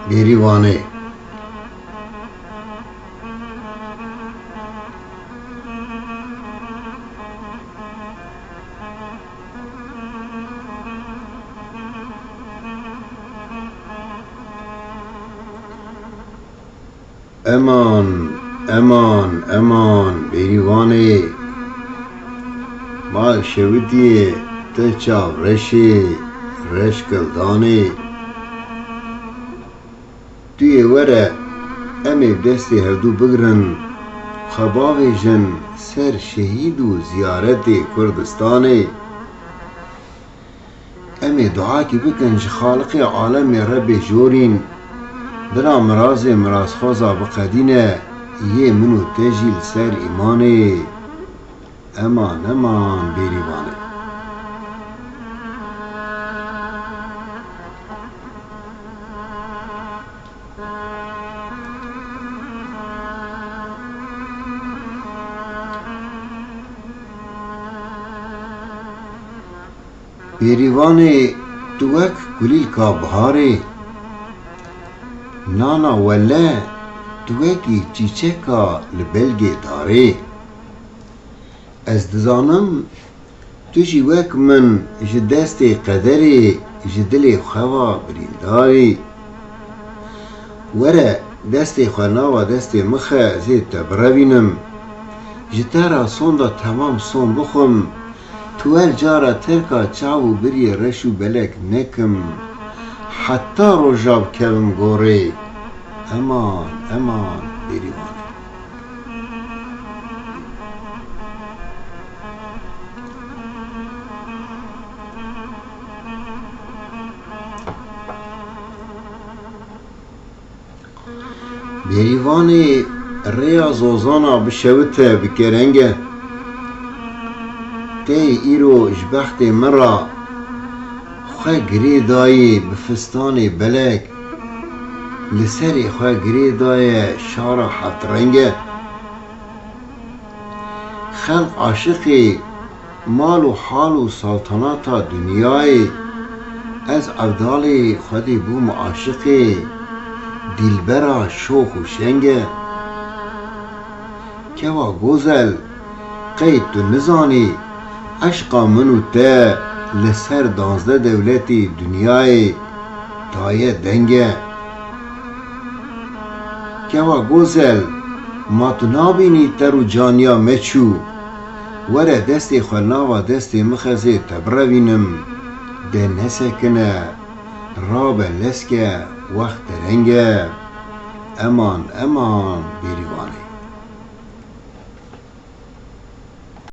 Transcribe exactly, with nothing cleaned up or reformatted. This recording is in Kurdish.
Bêrîvanê. Eman, eman, eman, Bêrîvanê. Bal şewitiyê, te çav reşê, reş kildanê. Tu yê were, em ê bi destê hevdû bigirin, xwe bavêjin ser şehîd û ziyaretê Kurdistanê. Em ê duakî bikin ji Xaliqê alemê Rebê jorîn, bila mirazê mirazxwaza biqedîne, yê min û te jî li ser îmanê. Eman, eman, Bêrîvanê. Bêrîvanê, tu wek kulîlka biharê, nana wele, tu wekî çîçeka li belgê darê. Ez dizanim, tu jî wek min ji destê qederê, ji dilê xwe ve birîndar î. Were, destê xwe nava destê min xe, ez ê te birevînim. Ji te re sonda temam son bixwim. Tu wer cara terka çav û biriyê reş û belek nekim. Heta roja bikevim gorê. Eman, eman, Bêrîvanê. Bêrîvanê, rêya zozana bişewite, bikereng e. Tey îro ji bextê min re xwe girê dayê bi fistanê belek, li serê xwe girê daye şara heftreng e. Xelq aşiqê mal û hal û saltanata dinyayê, ez evdalê Xwedê bûm aşiqê dîlbera şox û şeng e. Kewa gozel, qey tu nizanî, eşqa min û te li ser danzdeh dewletî dinyayê daye deng e. Kewa gozel, ma tu nabînî ter û caniya me çû? Were destê xwe nava destê min xe, ez ê te birevînim. De nesekine, rabe leske, wext dereng e. Eman, eman, Bêrîvanê.